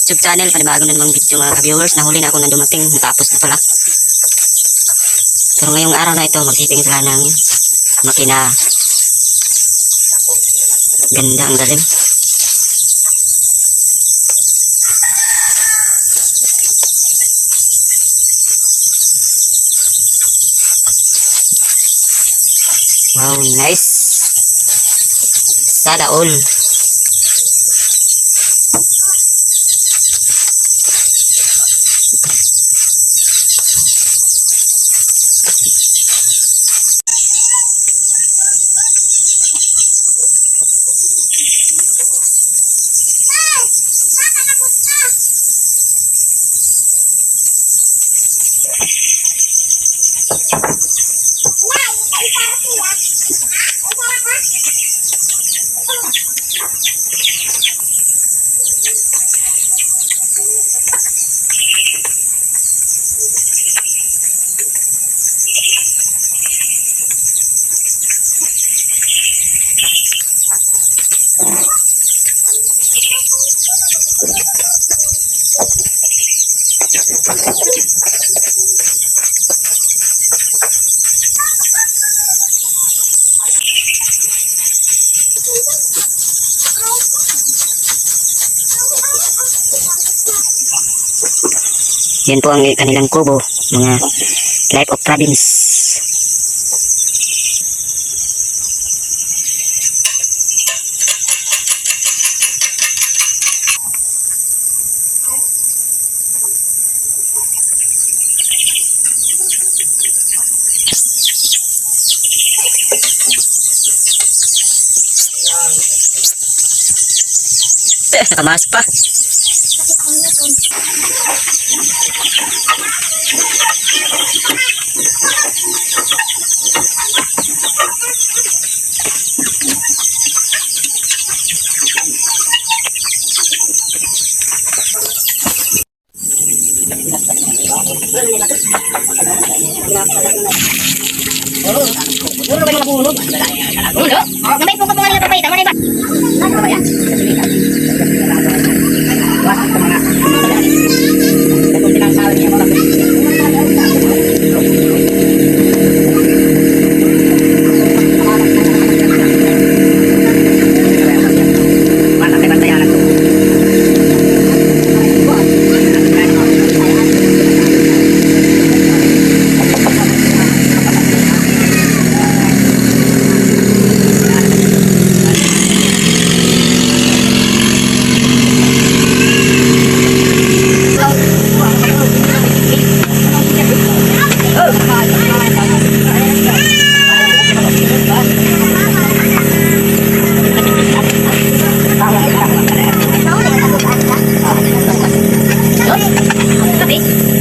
YouTube channel. Panibago na namang video, mga ka-viewers. Nahuli na ako na dumating. Natapos na pala. Pero ngayong araw na ito, magsiping sila ng makina. Ganda, ang galing. Wow, nice. Sana all. Yan po ang kanilang kubo, mga life of province. Eh, nakamas pa.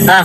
Ah.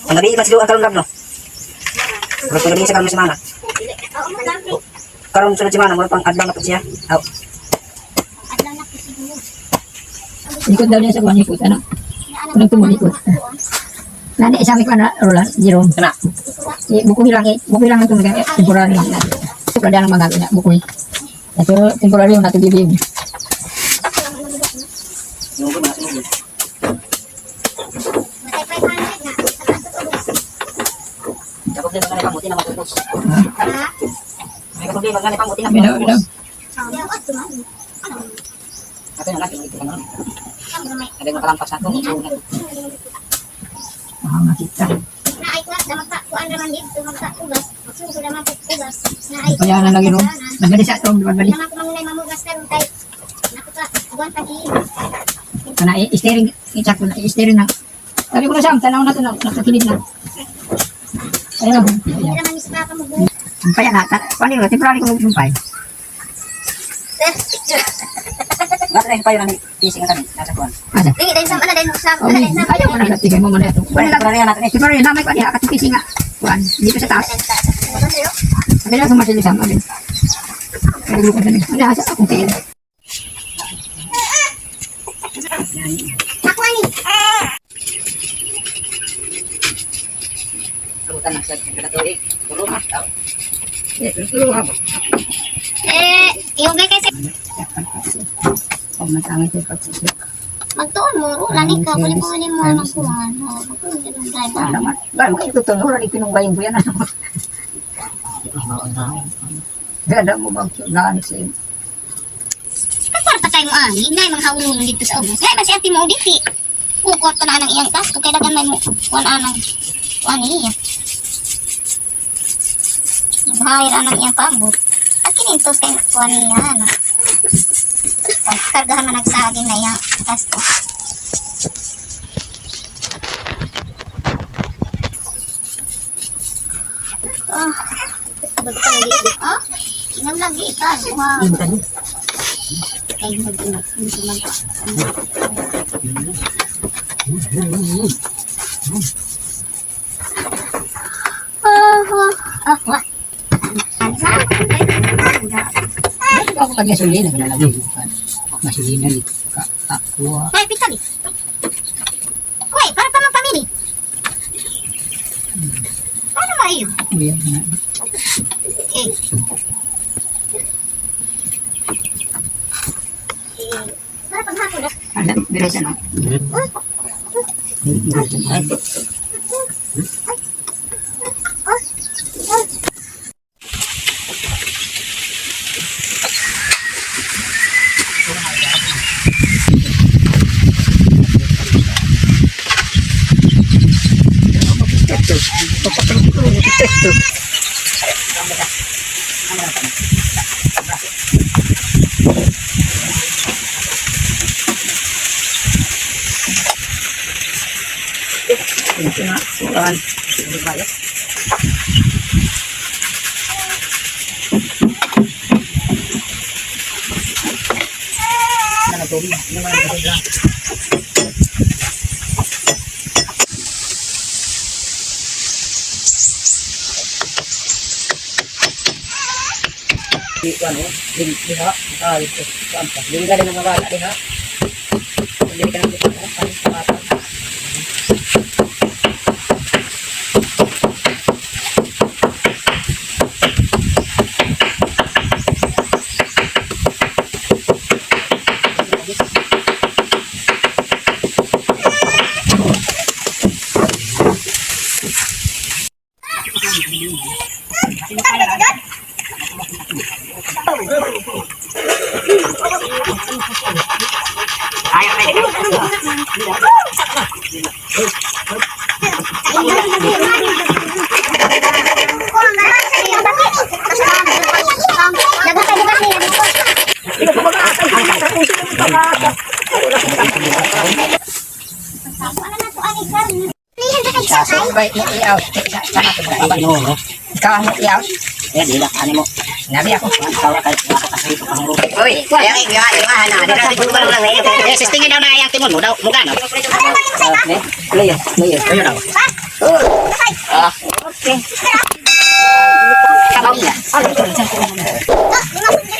Ang gabi pa siguro ang karon no. Murag pang gabi sa karon semana. Karon sunod semana murag pang adlaw na pud siya. Aw. Ikot daw niya sa kuwan, ikot, ano? Anong tumulikot? Nani, sabi ko na, Roland, Jerome. Kana. Eh, bukuhi lang, eh. Bukuhi lang ito, eh, temporary lang. Temporary lang magabi na, bukuhi. Eh, pero temporary yung natugibig. May problema gani pamuti na matubos. May problema gani pamuti na Bilaw, bilaw. Ato na lang ito na. Ada makalampas ako. Ah, makita. Kaya na lagi, no? Nagali sa atong, nagali. Kana, eh, steering, ichak ko na, steering na. Sabi ko na siyam, tanaw na ito, nakakilid na. Ayun. Hindi naman ni si Papa mo. Sumpay na. Paano yun? Temporary ko sumpay. Picture. Bakit ay payo namin pising ka kami nasa kuan. Asa? Tingin dahil sa ano dahil sa Oh, ano dahil sa ayaw ko na natigay mo muna ito. Wala lang. Temporary natin eh. Temporary na may kuan niya katipisi nga. Kuan dito sa taas. Sabi lang sumasili sa amin. Nagluko sa Ano asa akong tiil. Ako ani. Kabutan na sa katuig. Tulong. Eh, tulong ako. Eh, yung gay kasi Oh, matangit yung pagsisip. magtuon mo, ula ni ka, kuli-kuli mo ang kuhan. Oh, magtuon ka ng driver. Ano naman? Ba, makikita ito. Wala ni pinunggay yung kuya na. Gada mo bang gaan sa iyo? Kagkwarta tayo mo ani, nay mga haulon dito sa ubos. Ngay man si ate mo diti. Kukwarta na anang iyang kasto kay dagan may mo kuan anang kuan niya. Nag-hire anang iyang paambot. At kinintos kay kuan niya ano. Pagkargahan man nagsaging na iyang kasto. Ah, ah, inang lagi ka. Wow. Ay, mag-ingat. Hindi man pa. Ah, ah, ah, wah. Ano sa? Ako kanya gasolina, naglalagay. Masilina dito. Ako. Ay, pita di. Uy, para pa magpamili. Paano ba yun? Kuya. Eh. Eh, para paghapon. Ah. Ano, bilis ano? Ito na, sukan. Di kuan eh. Di diha. Ah, dito. Kuan pa. Dili ka din mawala diha. Dili ka nang kuan. Kaso, bay, mo iaw. Ikaw ang mo iaw. Eh, dila ani mo. Nabi ako. Kawa kay kasi ito pang Uy, kaya kay gawa gawa na. Dira ko lang na. Eh, sistingin daw na yang timon mo daw mo gano. Eh, player, player. Ayo daw. Ah, okay. Kabaw niya.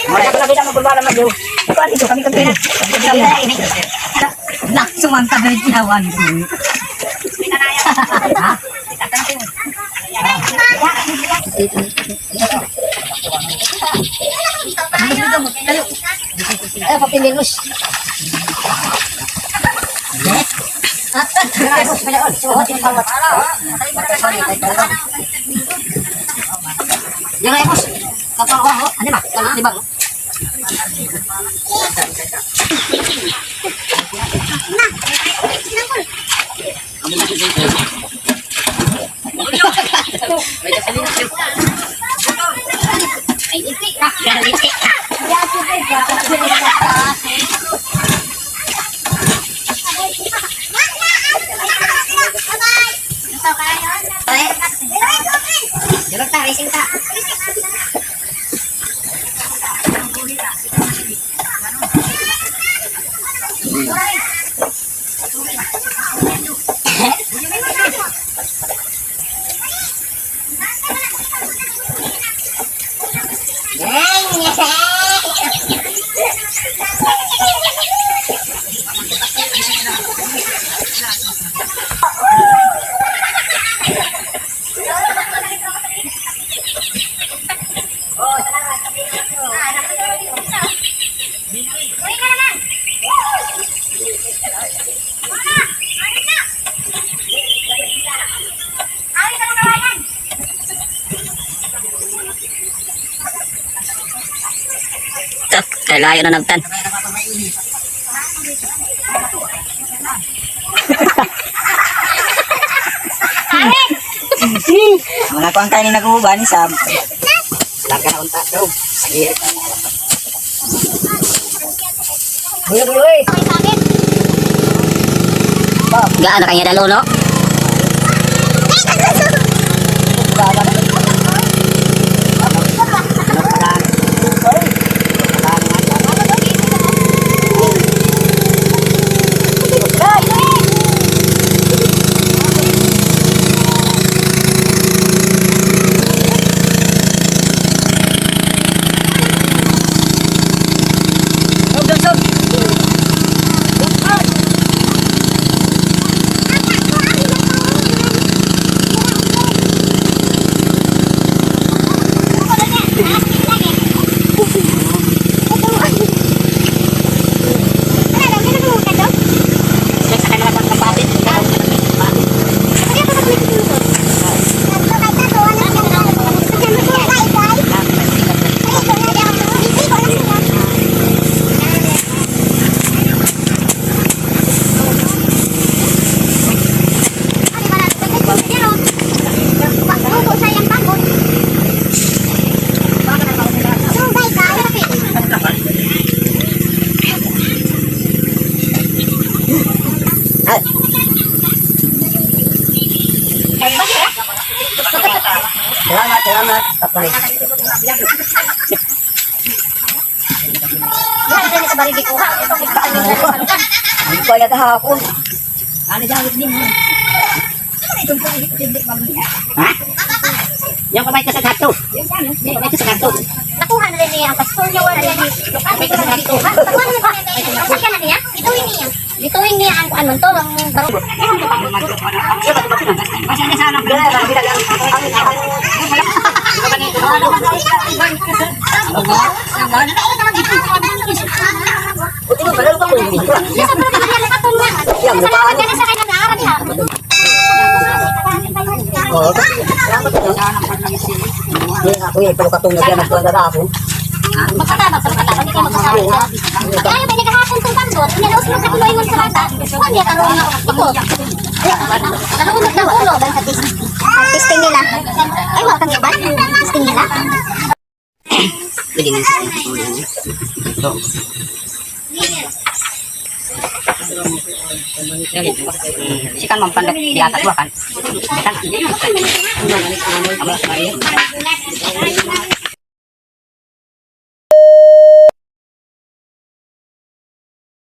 Wala ka na magbabala magyo. Kuan ito kami kami. Nak sumanta ba ginawan. Eh, papinilus. Yang ay boss. Kapaw ano ba? Di ba? Kay layo na nagtan. Mga kuang kayo ni naguhuban sa Larga na unta daw. Sige. Bulo-bulo eh. Gaan na kanya dalo no? Salamat, salamat. Kapay. Hindi ko na kahapon. Ha? Yung kamay ka sa gato. Yung kamay ka sa gato. Nakuha na rin niya ang pastor niya. Wala niya. Nakuha na niya. Ang na niya. Bituin niya. Bituin niya ang kuan man to. Ang baro. Oo. Salamat po. Hindi ako eh, pero katong nagyan ang tuwan kahapon. Magkatabag sa magkatabag, hindi ka magkasabi. Kaya ba nagahapon tong tambot, inalaos mo sa kuloy sa bata. Kuan niya karon nga iko. Karon na ulo ban sa testing nila. Ay wa kang iban testing nila. Pwede na sa ito. Sikan man pandak di atas kan. Kan.